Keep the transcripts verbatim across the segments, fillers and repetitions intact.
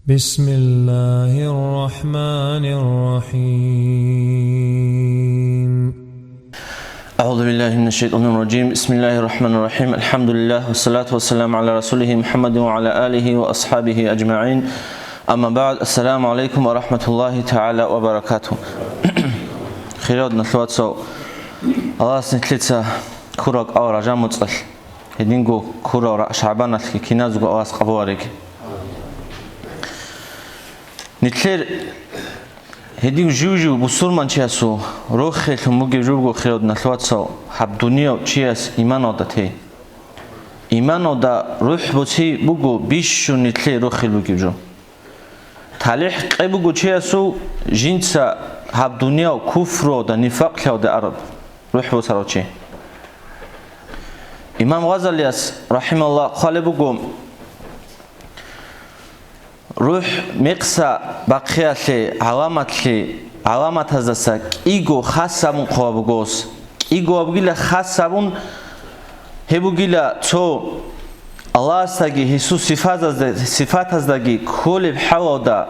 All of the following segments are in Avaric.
بسم الله الرحمن الرحيم. أعوذ بالله من الشيطان الرجيم. بسم الله الرحمن الرحيم. الحمد لله والصلاة والسلام على رسوله محمد وعلى آله وأصحابه أجمعين. أما بعد. السلام عليكم ورحمة الله تعالى وبركاته. Хириял диналъул вацал, Аллагьас нилъеца ккурал кӀал Ражаб муцӀалъ, гьединго ккурал ра-, ШагӀбаналъги киназго Аллагьас къабул гьареги. Нилъер гьедин жив-жив бусурманчиясул рохеллъун бугеб жо буго, хириял диналъул вацал, гьаб дунияв чияс иманалда тей. Иманалда рухӀ боци буго бищун нилъее рохел бугеб жо. ТалихӀ къе буго чиясул жинца гьаб дунияв куфруялда, нифакълъиялда араб, рухӀ боцарав чи. Имам Гъазалияс, рахӀимагьуллагь, хъвалеб буго, рухӀ мекъса бахъиялъе гӀаламатлъи, гӀаламатаздаса кӀиго хас гьабун хъван буго ос. КӀиго абугила хас гьабун, гьеб бугила цо Аллагьасдаги гьесул сифатазда-, сифатаздаги кколеб хӀалалда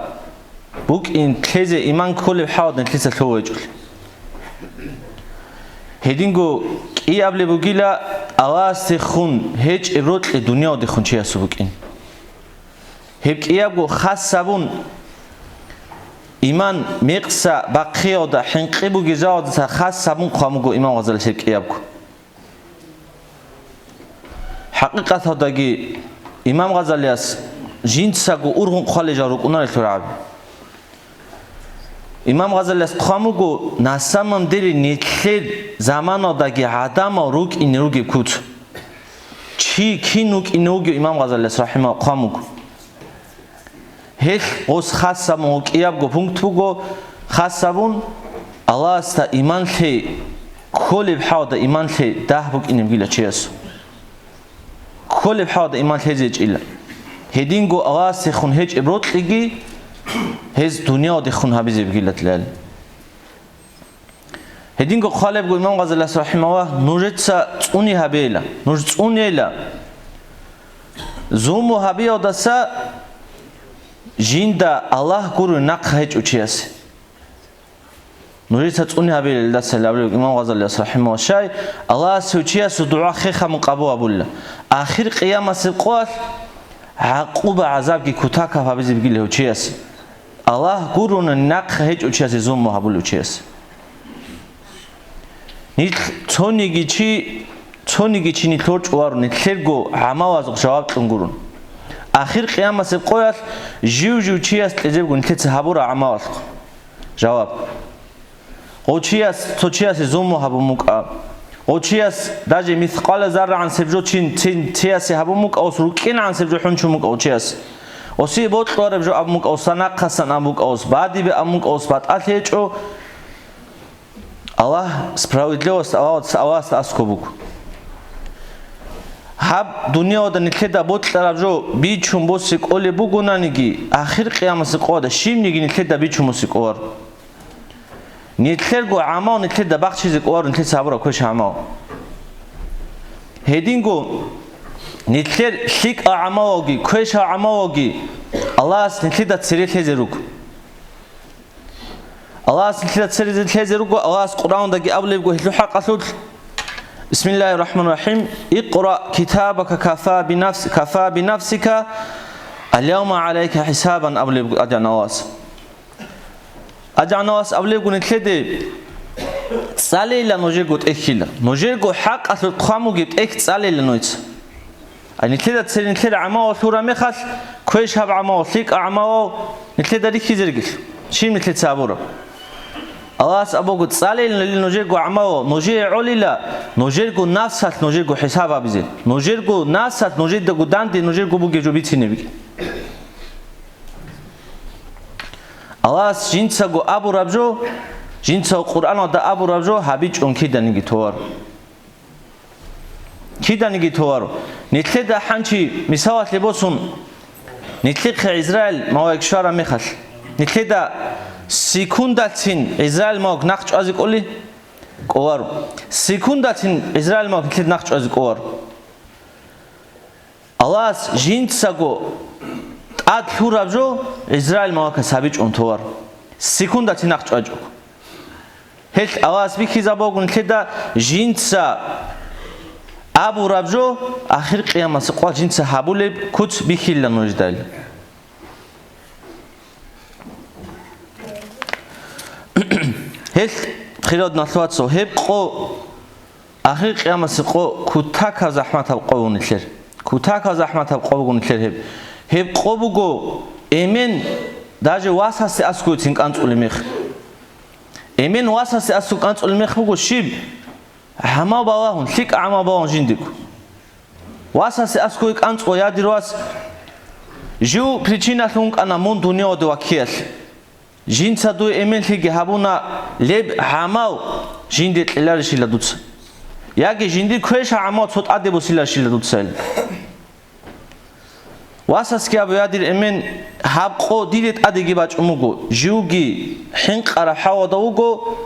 букӀин лъезе иман кколеб хӀалалда нилъеца лъугьа гьечӀолъи. Гьединго кӀиаблеб бугила Аллагьасдехун гьечӀеб рокьи дуниялдехун чиясул букӀин. Гьеб кӀиябго хас гьабун, иман мекъса бахъиялда хӀинкъи бугезавалдаса хас гьабун хъван буго имам Гъазалияс гьеб кӀиябго. ХӀакъикъаталдаги имам Гъазалияс жинцаго ургъун хъвалел жал рукӀунарелъул рагӀаби. Имам Гъазалияс хъван буго, на самом деле нилъер заманалдаги гӀадамал рукӀине ругеб куц. Чи кин вукӀине вугев имам Гъазалияс, рахӀимагьуллагь, хъван буго. Гьелъ гъос хас гьабун гьукӀиябго пункт буго, хас гьабун Аллагьасда иман лъей, кколеб хӀалда иман лъей дагь букӀинебгила чиясул. Кколеб хӀалда иман лъезе гьечӀила. Гьединго Аллагьасдехун гьечӀеб рокьиги гьез дуниялдехун гьабизе бугилалъ. Гьединго хъвалебго имам Гъазалияс, рахӀимагьуллагь, нужеца цӀуни гьабейила, нуж цӀунейила. Зулму гьабиялдаса жинда Аллагь гурони нахъа гьечӀо чиясе. Нужеца цӀуни гьабейилдаса абулеб имам Гъазалияс, рахӀимагьуллагь, щай, Аллагьас гьев чиясул дугӀа хех гьабун къабул гьабулила. Ахир къиямасеб къоялъ гӀакъуба-гӀазабги кутакаб гьабизе бугила гьев чиясе. Аллагь гурони нахъа гьечӀо чиясе зулму гьабулев чияс. Нилъ цониги чи, цониги чи нилъ ворчӀуваро, нилъерго гӀамалазухъ жаваб кьун гурун. Ахир къиямасеб къоялъ жив-жив чияс кьезебго нилъеца гьабураб гӀамалалъухъ жаваб. Гъов чияс цо чиясе зулму гьабун букӀа. Гъов чияс даже мискъала заррагӀансеб жо чин, чин чиясе гьабун букӀа, ос рукӀинагӀансеб жо хӀунчун букӀа гъов чияс. Оси бокьараб жо абун букӀа, оса нахъасан абун букӀа, ос бадибе абун букӀа, ос батӀалъи гьечӀо. Аллагь справедливость Аллагьас, Аллагьасда аскӀоб буго. Гьаб дуниялда нилъеда бокьараб жо бичун босе кӀолеб бугонаниги, ахир къиямасеб къоялда щибниги нилъеда бичун босе кӀоларо. Нилъерго гӀамал нилъеда бахчизе кӀоларо нилъеца гьабураб квеш гӀамал. Гьединго нилъер лъикӀал гӀамалалги, квешал гӀамалалги Аллагьас нилъеда цере лъезе руго. Аллагьас нилъеда цере лъезе руго, Аллагьас Къуръандаги абулебго гьелъул хӀакъалъулъ. Бисмиллагьир рахӀманир рахӀим. «Икъра китабака кафа бинафс-, кафа бинафсика аль-явма гӀалайка хӀисабан», абулебго АдигӀан Аллагьас. АдигӀан Аллагьас абулебго нилъеде: «ЦӀалейила нужерго тӀехьила, нужерго хӀакъалъулъ хъван бугеб тӀехь цӀалейила нужеца». Ай, нилъеда цере нилъер гӀамал лъураб мехалъ, квеш гьаб гӀамал, лъикӀаб гӀамал нилъеда рихьизе ругелъул, щиб нилъеца гьабураб? Аллагьас абуго: «ЦӀалейилан нужерго гӀамал, нужее гӀолила нужерго нафсалъ нужерго хӀисаб гьабизе, нужерго нафсалъ нужедаго данде нужерго бугеб жо бицине бикӀин». Аллагьас жинцаго абураб жо, жинцаго Къуръаналда абураб жо гьабичӀун киданиги товар. Киданиги товаро. Нилъеда хӀанчи мисалалъе босун, нилъехъе ГӀизраил малаик щвараб мехалъ, нилъеда секундалъцин ГӀизраил малаик нахъ чӀвазе кӀолей? КӀоларо. Секундалъцин ГӀизраил малаик нилъеда нахъ чӀвазе кӀоларо. Аллагьас жинцаго тӀад лъураб жо, Израил малаикас гьабичӀун товар. Секунда цинахъ чӀвачӀого. Гьелъ Аллагьас бихьизабугун нилъеда жинца абураб жо, ахир къиямасеб къоялъ жинца гьабулеб куц бихьила нужедайила. Гьелъ, хириял диналъул вацал, гьеб къо, ахир къиямасеб къо кутакаб захӀматаб къо буго нилъер. Кутакаб захӀматаб къо буго нилъер гьеб. Гьеб къо буго эмен даже васасе аскӀовецин кӀанцӀулеб мех. Эмен васасе аскӀов кӀанцӀулеб мех буго щиб? ГӀамал балагьун, лъикӀ гӀамал балагьун жиндиго. Васасе аскӀове кӀанцӀула, я дир вас, жив причиналъун вукӀана мун дунияде ваккиялъ. Жинца дуе эменлъиги гьабуна, леб гӀамал жинде кьеларищила дуца? Яги жиндир квеша гӀамал цо тӀаде босиларищила дуца ил? Васасги абу, я дир эмен, гьаб къо диде тӀадеги бачӀун буго, живги хӀинкъараб хӀалда вуго,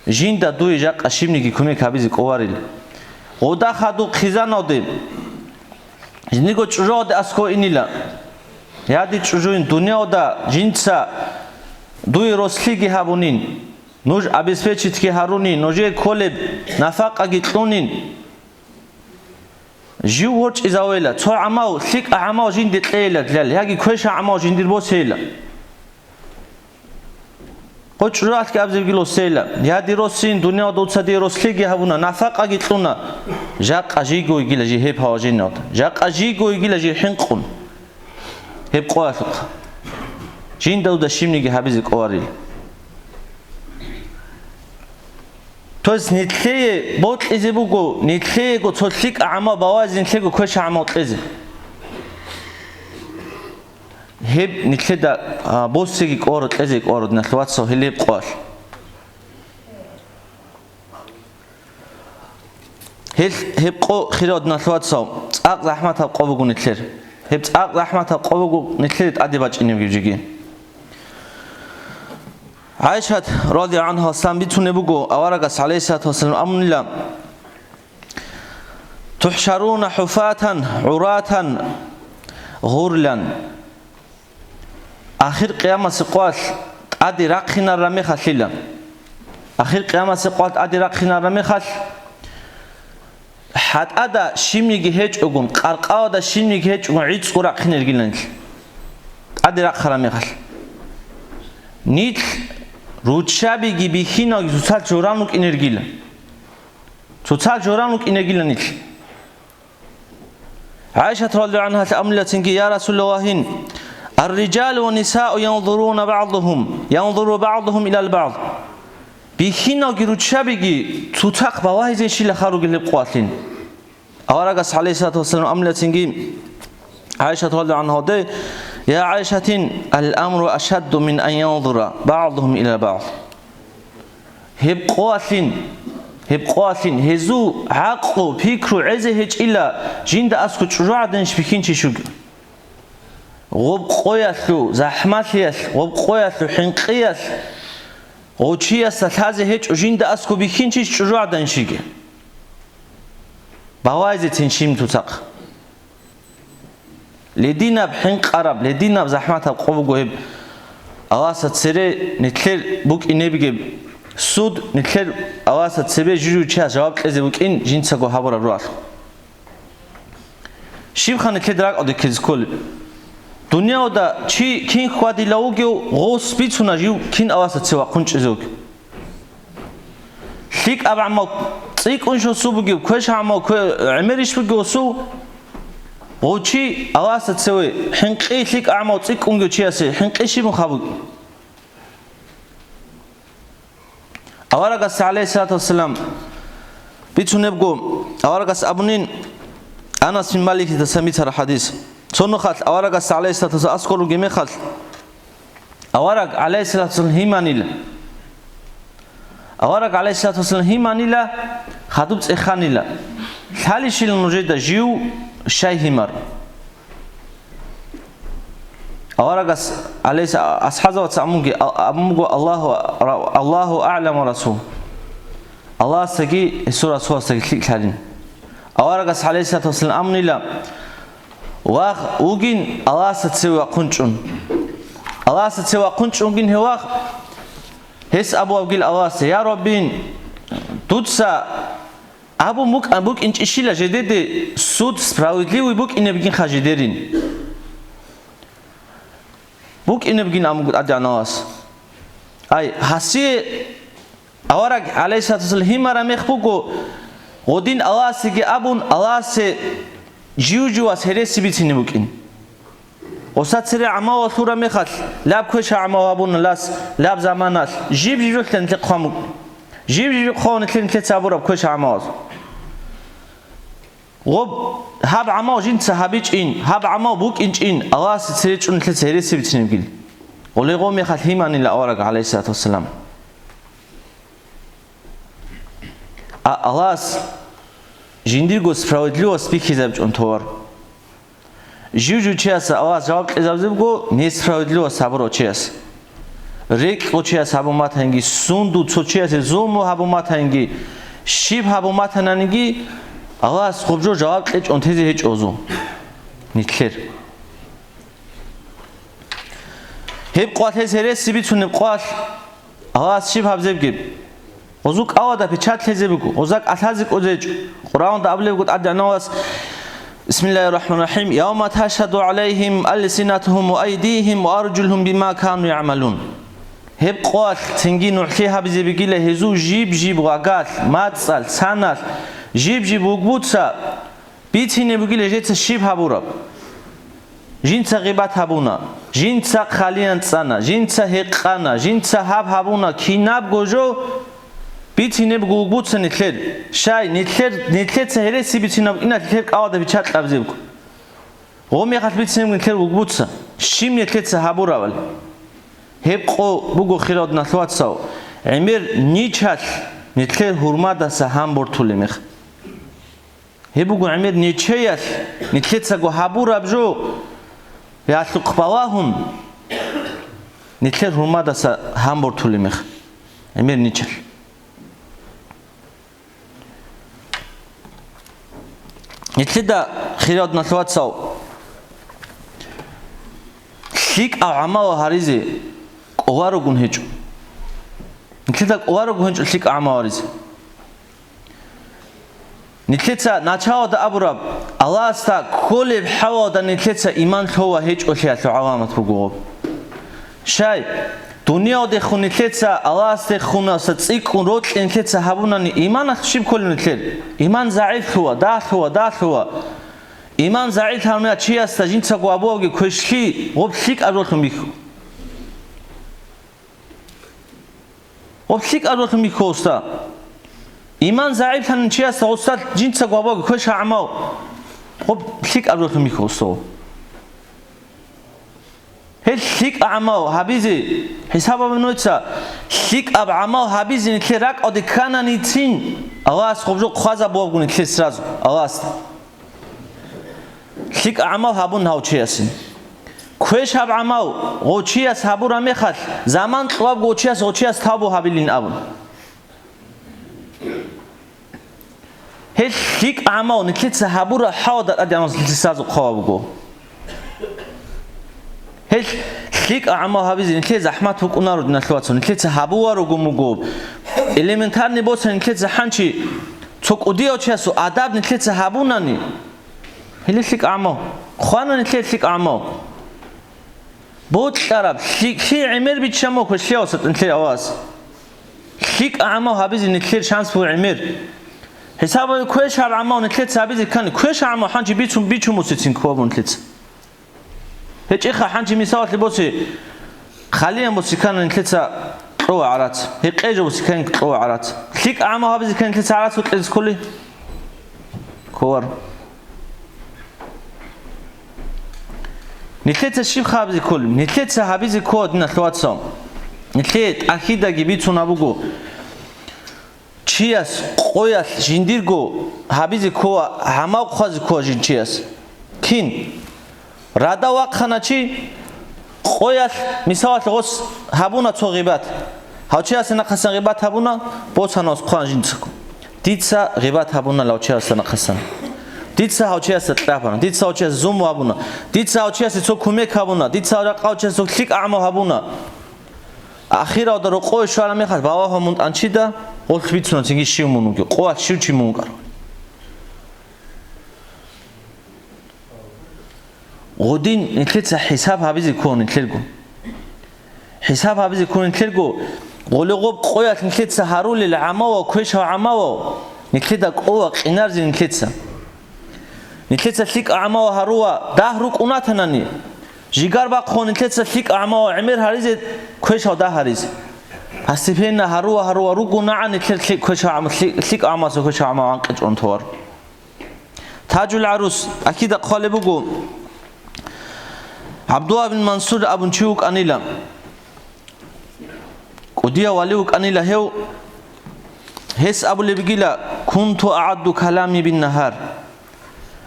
жинда дуе жакъа щибниги кумек гьабизе кӀоларил. Гъода хадуб хъизаналде, жиндирго чӀужуялде аскӀове инила. Я дир чӀужуйин, дунияда жинца дуе рослъиги гьабунин, нуж обеспечитьги гьарунин, нужее кколеб нафакъаги кьунин. Жив ворчӀизавейла, цо гӀамал, лъикӀа гӀамал жинде кьейила дида, яги квеша гӀамал жиндир босейила. Къо чӀужуялъги абизебги лосейила, я дир росин, дунияда дуца дие рослъиги гьабуна, нафакъаги кьуна, жакъа жийго йигила жий гьеб гьаважиналда, жакъа жийго йигила жий хӀинкъун. Гьеб къоялъухъ жинда дуда щибниги гьабизе кӀоларил. То есть нилъее бокьизе буго, нилъеего цо лъикӀа гӀамал бавазе нилъего квеша гӀамал кьезе. Гьеб нилъеда, а, босиги кӀоро, кьезе кӀоро, диналъул вацал, гьел гьеб къоялъ. Гьел, гьеб къо, хириял диналъул вацал, цӀакъ захӀматаб къо буго нилъер. Гьеб цӀакъ захӀматаб къо буго нилъеде тӀаде бачӀинебги жеги. ГӀайшат, радияллагьу гӀангьа, бицунеб буго, аварагас, гӀалайгьиссалату вассалам, абунила: «ТухӀшаруна хӀуфатан, гӀуратан, гъурлан». Ахир къиямасеб къоялъ тӀаде рахъинараб мехалъила. Ахир къиямасеб къоялъ тӀаде рахъинараб мехалъ, хӀатӀада щибниги гьечӀогун, къаркъалада щибниги гьечӀогун гӀицӀго рахъинергилан нилъ. ТӀаде рахъараб мехалъ. Нилъ руччабиги бихьиналги цоцалъ жоран рукӀинергила. Цоцалъ жоран рукӀинергила нилъ. ГӀайшат радияллагьу гӀангьалъ абунила цинги: «Я Расулаллагьин, ар-рижалу ва нисау янзуруна багӀдухум, янзуру багӀдухум илал багӀд». Бихьиналги руччабиги цоцахъ балагьизейищила хал ругел гьеб къоялъин. Аварагас, гӀалайгьиссалату вассалам, абунила цинги ГӀайшат радияллагьу гӀангьалде: «Я ГӀайшатин, ал-амру ашадду мин ан янзура багӀдухум илал багӀд». Гьеб къоялъин, гьеб къоялъин гьезул гӀакълу, пикру гӀезе гьечӀила жинда аскӀов чӀужугӀаданищ бихьинчи щуги. Гъоб къоялъул захӀмалъиялъ, гъоб къоялъул хӀинкъиялъ гъов чиясда лъазе гьечӀо жинда аскӀов бихьинчищ чӀужугӀаданищиги. Балагьизецин щиб цоцахъ. Лединаб хӀинкъараб, лединаб захӀматаб къо буго гьеб. Аллагьасда цере нилъер букӀинебги суд, нилъер Аллагьасда цебе жужу чияс жаваб кьезе букӀин жинцаго гьабураб рогьалъ. Щибха нилъеда ракӀалде ккезе кколеб? Дунияда чи кин хьвадила вугев, гъос бицуна жив кин Аллагьасда цеве вахъун чӀезе вугев. ЛъикӀаб гӀамал цӀикӀкӀунищ восу бугев, квеш гӀамал кве-, гӀемерищ бугев восу? Гъов чи Аллагьасда цеве хӀинкъи, лъикӀаб гӀамал цӀикӀкӀунги чиясе хӀинкъи щиб муха бугеб? Аварагас, гӀалайгьиссалату вассалам, бицунебго, аварагас абунин, Анас бин Маликидасан бицараб хӀадис. Цо нухалъ аварагас, гӀалайгьиссалату вассалам, аскӀор ругеб мехалъ, авараг, гӀалайгьиссалату вассалам, гьиманила. Авараг, гӀалайгьиссалату вассалам, гьиманила, хадуб цӀеханила. Лъалищила нужеда жив щай гьимар? Аварагас, гӀалайгьи-, асхӀабзабаца абунги-, а-, абун буго: «Аллагьу, Аллагьу а'лам ва расул». Аллагьасдаги гьесул Расуласдаги лъикӀ лъалин. Аварагас, гӀалайгьиссалату вассалам, абунила: Вагь вугин Аллагьасда цеве вахъун чӀун. Аллагьасда цеве вахъун чӀунгин гьев вагь, гьес абугьавгил Аллагьасда: «Я Раббин, дуца абун букӀа-, букӀинчӀищила жидеде суд справедливый букӀинебгинха жидерин». БукӀинебгин абун буго ТӀадегӀан Аллагьас. Ай, гьасие авараг, гӀалайгьиссалату вассалам, гьимараб мех буго, гъодин Аллагьасеги абун, Аллагьасе жив-живас гьереси бицине букӀин. Гъоса цере гӀамавал лъураб мехалъ, лаб квеша гӀамав гьабуна лас, лаб заманалъ, жиб-жиб жолъа нилъехъ хъван букӀин. Жиб-жиб хъван нилъер нилъеца гьабураб квеша гӀамаваз. Гъоб, гьаб гӀамав жинца гьабичӀин, гьаб гӀамав букӀинчӀин, Аллагьасе цере чӀун нилъеца гьереси бицинебгил. Гъоле гъо мехалъ гьиманила авараг, гӀалайгьиссалату вассалам. А Аллагьас жиндирго справедливость бихьизабичӀун товар. Жив-жив чияса Аллагьас жаваб кьезабизе буго несправедливость гьабурав чияс. РекӀкӀо чияс гьабун батанги, сунду цо чиясе зулму гьабун батанги, щиб гьабун батананиги, Аллагьас гъоб жо жаваб кьечӀон тезе гьечӀо озу. Нилъер. Гьеб къвалъ гьез гьереси бицунеб къвалъ Аллагьас щиб гьабзебги? Гъозу кӀавада печатлъизе буго, гъоза кӀалъазе кӀодзечӀо. Къуръаналда абулеб буго ТӀадегӀан Аллагьас, бисмиллагьир рахӀманир рахӀим, «Явма ташгьаду гӀалайгьим алсинатугьум ва айдигьим ва аржулугьум бима кану ягӀмалун». Гьеб къоялъ цинги нугӀлъи гьабизе бегила гьезул жиб-жиб гъагалъ, мацӀалъ, саналъ, жиб-жиб вугбуца бицине бугила жеца щиб гьабураб. Жинца гъибат гьабуна, жинца хъалиян цӀана, жинца гьекъана, жинца гьаб гьабуна, кинабго жо бицине буго вугбуца нилъер. Щай, нилъер, нилъеца гьереси бицинаб ина нилъер кӀавада бича кьабзебго. Гъо мехалъ бицинеб нилъер вугбуца, щиб нилъеца гьабуравали. Гьеб къо буго, хирал диналъул вацал, гӀемер ничалъ нилъер гьурмадаса гьан бортулеб мех. Гьеб буго гӀемер нечеялъ нилъецаго гьабураб жо, ялъухъ балагьун, нилъер гьурмадаса гьан бортулеб мех, гӀемер ничалъ. Нилъеда, хирал диналъул вацал, лъикӀаб гӀамал гьаризе кӀоларогун гьечӀо. Нилъеда кӀоларого гьечӀо лъикӀаб гӀамал гьаризе. Нилъеца началалда абураб, Аллагьасда кколеб хӀалалда нилъеца иман лъола гьечӀолъиялъул гӀаламат буго гъоб. Щай, дуниялдехун нилъеца Аллагьасдехунаса цӀикӀкӀун рокьи нилъеца гьабунани, иманалъ щиб кколеб нилъер? Иман загӀиплъула, дагьлъула, дагьлъула. Иман загӀиплъараб чиясда жинцаго абуаги квешлъи гъоб лъикӀаб жолъун бихьу. Гъоб лъикӀаб жолъун бихьу, уста. Иман загӀиплъанин чиясда гъосда жинцаго абуаги квеша гӀамав. Гъоб лъикӀаб жолъун бихьу, уста. Гьел лъикӀ гӀамал гьабизе, хӀисаб гьабе нуца, лъикӀаб гӀамал гьабизе нилъер ракӀалде ккананицин, Аллагьас гъоб жо хъвазабуабгун нилъер сразу, Аллагьасда. ЛъикӀ гӀамал гьабун гьав чиясе. Квеш гьаб гӀамал гъов чияс гьабураб мехалъ, заман кьваб гъов чияс гъов чияс тавбу гьабилин абун. Гьел лъикӀ гӀамал нилъеца гьабураб хӀалда ТӀадегӀанас нилъеца сазухъа буго. Гьел лъикӀ гӀамал гьабизе нилъее захӀмат букӀунаро, диналъул вацал, нилъеца гьабуа ругун буго. Элементарный боца нилъеца хӀанчи цо кӀудияв чиясул адаб нилъеца гьабунани, гьеле лъикӀ гӀамал. Хвана нилъее лъикӀ гӀамал. Бокьараб, лъикӀлъи гӀемер биччан буго лъияваса тӀинлъи авас. ЛъикӀ гӀамал гьабизе нилъер шанс буго гӀемер. ХӀисабалде квешаб гӀамал нилъеца гьабизе ккани, квешаб гӀамал хӀанчи бицун, бичун босицин кколаб нилъеца. ГьечӀеха хӀанчи мисалалъе босе, хъалиян босе ккани нилъеца кьола гӀарац, гьекъей жо босе ккани кьола гӀарац. ЛъикӀ гӀамал гьабизе ккани нилъеца гӀарац вукьизе кколи? Кколаро. Нилъеца щиб гьабизе кколеб? Нилъеца гьабизе ккола, диналъул вацал. Нилъее тӀахьидаги бицун абуго. Чияс къоялъ жиндирго гьабизе ккола, гӀамал хъвазе ккола жин чияс. Кин? Рада вахъана чи къоялъ, мисалалъе, гъос гьабуна цо гъибат. Гьав чиясе нахъасан гъибат гьабуна, босана гъос хъван жинцаго. Дица гъибат гьабуна гьав чиясе нахъасан. Дица гьав чиясда кьабана, дица гьав чияс зуму гьабуна, дица гьав чиясе цо кумек гьабуна, дица гьав ракъав чиясе цо лъикӀ гӀамал гьабуна. Ахиралда рокъове щвараб мехалъ, балагьун мун тӀанчида гъолъ бицуна цинги щив мун вугев, къоялъ щив чи мун вукӀарав. Гъудин нилъеца хӀисаб гьабизе ккун нилъерго. ХӀисаб гьабизе ккун нилъерго, гъоле гъоб къоялъ нилъеца гьарулел гӀамавав, квешав гӀамавав, нилъеда кӀола къинарзе нилъеца. Нилъеца лъикӀ гӀамавал гьарува дагь рукӀун ратанани, жигар бахъун нилъеца лъикӀ гӀамавал гӀемер гьаризе, квешав дагь гьаризе. Постепенно гьарува-гьарува ругунагӀан нилъер лъикӀ квешав гӀама-, лъи-, лъикӀ гӀамалса квешав гӀамал анкъичӀун тавар. Таджул ГӀарус, акида хъвалеб буго, ГӀабдуллагь бин Мансур абун чи вукӀанила. КӀудияв вали вукӀанила гьев, гьес абулеб бугила: «Кунту агӀадду калами бин-нагьар».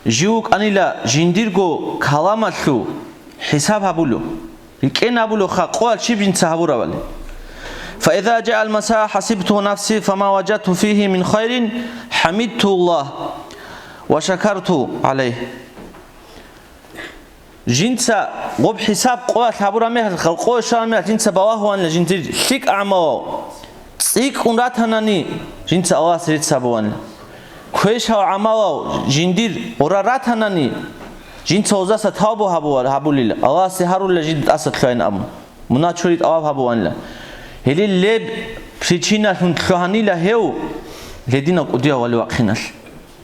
Жив вукӀанила жиндирго каламалъул хӀисаб гьабулев, рикӀкӀен абулевха къоялъ щиб жинца гьабуравали. «Фаиза жаал маса хӀасибту нафси фама важадту фигьи мин хайрин, хӀамидту Аллагь ва шакарту гӀалайгь». Жинца гъоб хӀисаб къоялъ гьабураб мехалъ, къое щвараб мехалъ жинца балагьулаанила жиндир лъикӀ гӀамалал цӀикӀкӀун ратанани, жинца Аллагьасе рецц гьабулаанила. Квешав гӀамалал жиндир гъорар ратанани, жинца гьоздаса тавбу гьабуа-, гьабулила, Аллагьасе гьарулила жинда тӀаса лъугьайин абун, мунагь чури тӀалаб гьабулаанила. Гьеле леб причиналъун лъугьанила гьев гьединав кӀудияв вали вахъиналъ,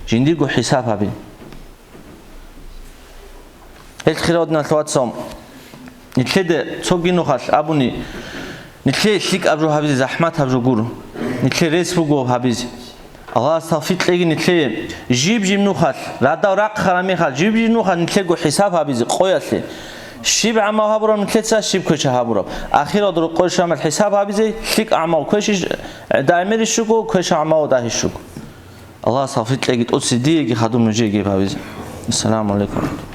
жиндирго хӀисаб гьабин. Гьел хирав диналъул вацал, нилъеде цоги нухалъ абуни, нилъее лъикӀаб жо гьабизе захӀматаб жо гуро, нилъее рес буго гьабизе. Аллагьас тавфикъ кьеги нилъее жиб-жиб нухалъ, радал рахъараб мехалъ, жиб-жиб нухалъ нилъего хӀисаб гьабизе къоялъе. Щиб гӀамал гьабураб нилъеца, щиб квеша гьабураб. Ахиралда рокъой щвараб мехалъ хӀисаб гьабизе, лъикӀ гӀамал квешищ, гӀемерищ руго, квеша гӀамал дагьищ руго. Аллагьас тавфикъ кьеги тӀоцебе диеги хадуб нужееги гьабизе. Ассаламу гӀалайкум.